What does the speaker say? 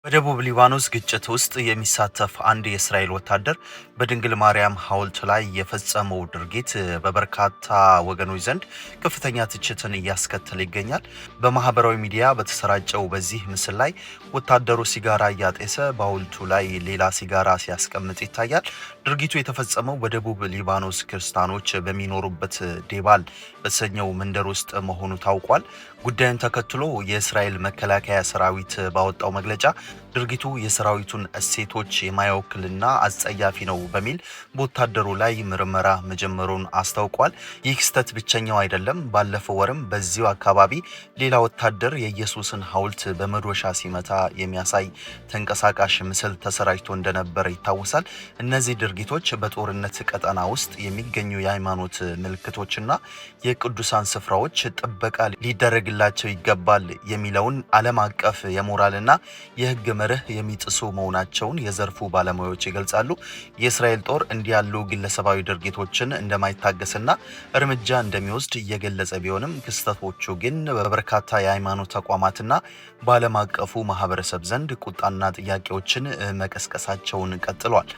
በደቡብ ሊባኖስ ግጭት ውስጥ የሚሳተፍ አንድ የእስራኤል ወታደር በድንግል ማርያም ሐውልት ላይ የፈጸመው ድርጊት በበርካታ ወገኖች ዘንድ ከፍተኛ ትችትን እያስከተለ ይገኛል። በማህበራዊ ሚዲያ በተሰራጨው በዚህ ምስል ላይ ወታደሩ ሲጋራ እያጤሰ በሐውልቱ ላይ ሌላ ሲጋራ ሲያስቀምጥ ይታያል። ድርጊቱ የተፈጸመው በደቡብ ሊባኖስ ክርስቲያኖች በሚኖሩበት ዴባል በተሰኘው መንደር ውስጥ መሆኑ ታውቋል። ጉዳዩን ተከትሎ የእስራኤል መከላከያ ሰራዊት ባወጣው መግለጫ ድርጊቱ የሰራዊቱን እሴቶች የማይወክልና አጸያፊ ነው በሚል በወታደሩ ላይ ምርመራ መጀመሩን አስታውቋል። ይህ ክስተት ብቸኛው አይደለም። ባለፈው ወርም በዚሁ አካባቢ ሌላ ወታደር የኢየሱስን ሐውልት በመዶሻ ሲመታ የሚያሳይ ተንቀሳቃሽ ምስል ተሰራጭቶ እንደነበረ ይታወሳል። እነዚህ ድርጊቶች በጦርነት ቀጠና ውስጥ የሚገኙ የሃይማኖት ምልክቶችና የቅዱሳን ስፍራዎች ጥበቃ ሊደረግላቸው ይገባል የሚለውን ዓለም አቀፍ የሞራልና የሕግ መርህ የሚጥሱ መሆናቸውን የዘርፉ ባለሙያዎች ይገልጻሉ። የእስራኤል ጦር እንዲህ ያሉ ግለሰባዊ ድርጊቶችን እንደማይታገስና እርምጃ እንደሚወስድ እየገለጸ ቢሆንም፣ ክስተቶቹ ግን በበርካታ የሃይማኖት ተቋማትና በዓለም አቀፉ ማህበረሰብ ዘንድ ቁጣና ጥያቄዎችን መቀስቀሳቸውን ቀጥሏል።